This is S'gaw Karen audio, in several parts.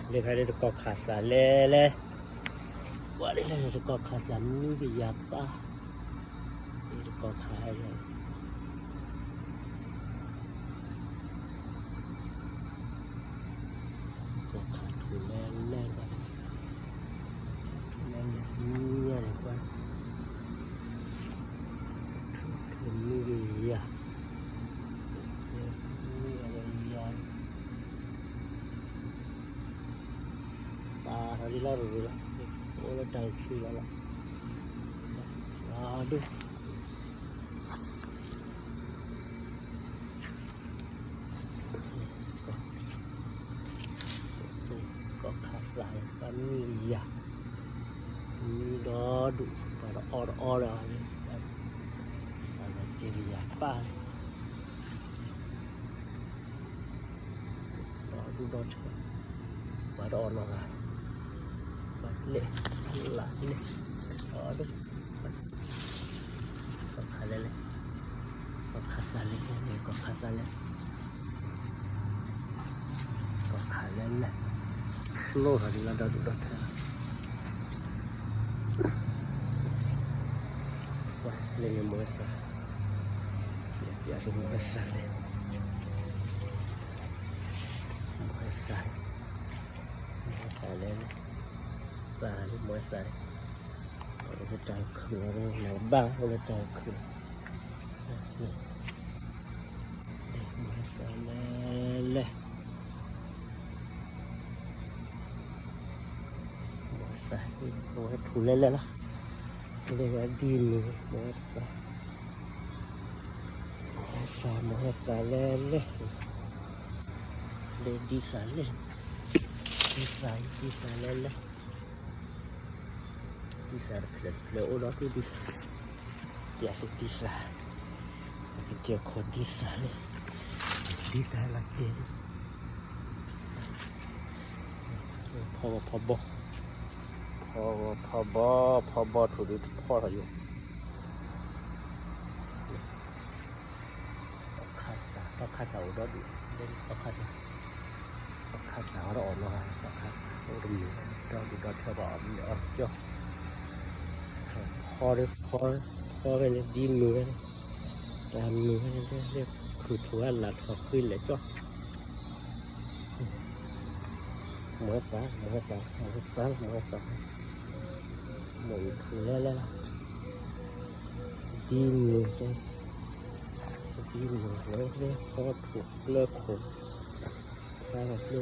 လၢခါဒ်တကီၢ်ခးသးလဲၣ်လဲၣ်, ပှၤဒ်လဲၣ်တကီၢ်ခးသးမံကယၤပၢ်, ဒ်တကီၢ်ခးဟဲလၢ ကီၢ်ခးထူၣ်လဲၣ်လဲၣ်ဘၣ်, ကီၢ်ခးထူၣ်လဲၣ်လဲၣ်မံညါန့ၣ်ပှၤ ထူၣ်ထူၣ်မံကယၤ, မံကယၤ, ပာ်ထီၣ်ဒ်လီၤရူၤလီၤ, အိၣ်လၢတၢ်အိၣ်ခံလီၤလီၤ, ဒ် ကီၢ်ခးသးလၢပှၤမံကယၤ, မံဒီဒူၣ် ပှၤတအီၣ်တအီဒီးလၢ သးလီၤက့ၤကယၤပၢ်လၢ ဒီဒူၣ်ဒီထၢ, ပှၤတအီၣ်နီတဂၤ, ပှၤလဲၣ်, လၢ်လဲၣ်, ဒီဒူၣ် ကီၢ်ခးလဲၣ်လဲၣ်, ကီၢ်ခးသးလဲၣ်လဲၣ်, ကီၢ်ခးသးလဲၣ်, ကီၢ်ခးလဲၣ်လဲၣ်, ဖျိထီၣ်ဒ်လီၤဒီဒူၣ်ဒီထၢ, လၢန့ၣ်မိၢ်သး, ပျးသုမိၢ်သးလဲၣ်, မိၢ်သး, မိၢ်သးလဲၣ်လဲၣ်, သးလၢမိၢ်သးန့ၣ် အိၣ်လၢတၢ်ခုၣ်လီၤ, နဘၣ်အိၣ်လၢတၢ်ခုၣ်, မိၢ်သးလဲၣ်လဲၣ်, မိၢ်သး, မိၢ်ထူၣ်လဲၣ်လဲၣ်လီၤ, လၢဝဲဒ်မုၢ်, မိၢ်သး, မိၢ်သး, မိၢ်သးလဲၣ်လဲၣ်, လၢဒ်သးလဲၣ်, ဒ်သး, ဒ်သးလဲၣ်လဲၣ် ဒ်သးတဖျၢၣ်တဖျၢၣ်အိၣ်ဒီးဒူၣ်ဒ်, ပျးသုဒ်သး, ပကတဲခီဒ်သးန့ၣ်, ဒ်သးလီၤက့ၤ, ဖီဂီၤဖီဘီ, ဖီဂီၤဖီဘီ, ဖီဘီထူၣ်ဒုးတဖီထီၣ်ယိာ် သီခါသး, သီခါသးအိၣ်ဒီဒူၣ်, သီခါသး, သီခါသးအီၤဒီးအီၣ်နီၤ, သီခါသးအိၣ်တမုာ်, ဒီဒူၣ်ဒီထၢဘၣ်အီၣ်မ့ၤအီၣ်ကၠီ, ဖီ, ဖီဖဲန့ၣ်ဒ်မုၢ်ဝဲန့ၣ်, တၢ်မုၢ်ဝဲန့ၣ်, လၢခုၣ်ထူၣ်ဝဲလၢထီၣ်ဃ့လဲၣ်ကၠီ မိၢ်သး, မိၢ်သး, မိၢ်သး, မိၢ်သး, မိၢ်အံၤထူၣ်လဲၣ်လဲၣ်လီၤ, ဒ်မုၢ်, ဒ်မုၢ်လၢဖီထူၣ်ကျၢၢ်ခိၣ်, ဖျါထီၣ်ကျၢၢ်ထံလူၤမုၢ်ထီၣ်လၢသ့ၣ်ခံဒ်သး, တၢ်မုၢ်တၢ်ဘိန့ၣ်အိၣ် ကျၢၢ်ခိၣ်, ကျၢၢ်ခိၣ်, ကျၢၢ်ခိၣ်, ကျၢၢ်ခိၣ်ဟဲက့ၤသူၣ်ဝဲဒၣ်, အိၣ်ဒံးတၢ်, အ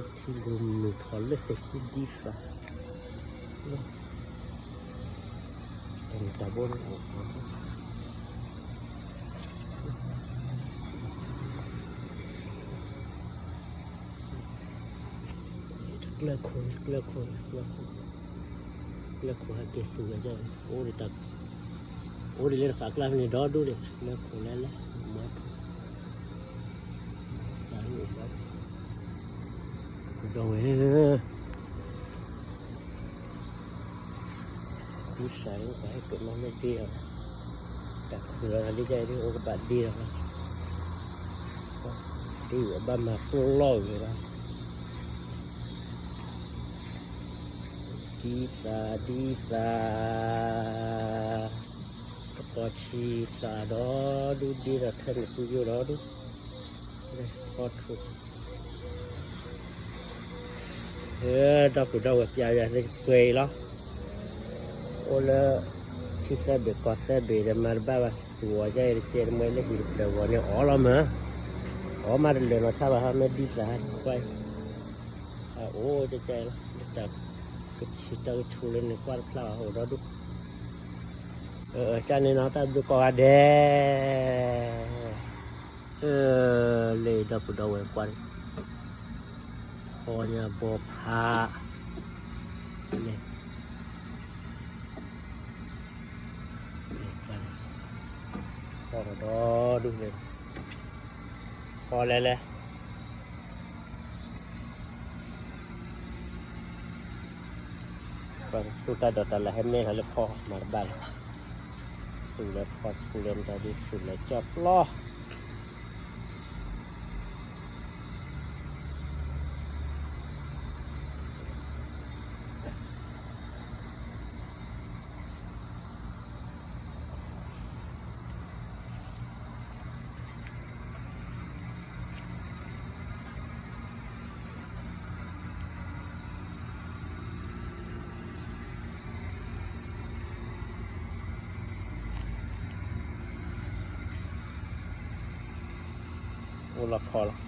ိၣ်ဒံးလၢတဃာ်ကျါဖဲန့ၣ်ဒီဒူၣ်ဒံး, ကျၢၢ်ခိၣ်လဲၣ်လဲၣ်, မၤထူၣ်, တၢ်အိၣ်ဘၣ်, ဒီဝဲၢ်ဧၢ ဒ်သးန့ၣ် ပှၤဟဲက့ၤမၤမ့ၢ်ဒ့လီၤ, တၢ်ခုၣ်လီၤလံကဲဒ်အိၣ်ကဘၣ်ဒ့လီၤလီၤ, ဒ်ဝဲဘၣ်မၤပျီၢ်ဂ့ၤလီၤ, ဒ်သး, ဒ်သး, တပီၤဆံးသးဒီဒူၣ်ဒ့ဒီးထဲန့ၣ်သူယိၣ်ဒီဒူၣ်, ဖီထူၣ် ဒီပုၢ်ဒီဝဲၢ်ပျးယၤသ့ၣ်ပှဲၤအံၤလီၤ, အိၣ်လၢ ထံသၢဘ့ၣ်ကီၢ်သၢဘ့ၣ်ဒီးမၤတဘၣ်ဘၣ်, သူၣ်အီၤယဲအံၤတကဲတမှဲလၢဟံၣ်တဖျၢၣ်ဂီၤန့ၣ်အီၣ်လီၤမး, အီၣ်မးတလၢာ်နီၢ်ဆါဘၣ်ဟါ မ့ၢ်ဒ်သးဟါကွၢ်အံၤ, အအိၣ်ကဲကဲလီၤ, လၢတၢ်ကဆံးတၢ်ကဆူၣ်လၢန့ၣ်ကွၢ်တဖျါဘၣ် အိၣ်ဒီဒူၣ်, ကန့ၣ်နီၤ တၢ်ဘျုးကိးဂၤဒဲး လၢဒီပုၢ်ဒီဝဲၢ်ကွၢ်န့ၣ်, ဖီညါဘီဖး, န့ၣ်, ဖီဒီဒူၣ်န့ၣ်, ဖီလဲၣ်လဲၣ် ပှၤသူၣ်တၢ်ဒီးတၢ်လၢဟဲမ့ၢ်ဟးလၢဖီမၤတဘၣ်လီၤ, သူၣ်လၢဖီသူၣ်လၢမတၤဒ်သူၣ်လၢကၠီပျီ, အိၣ်လီၤခီလီၤ,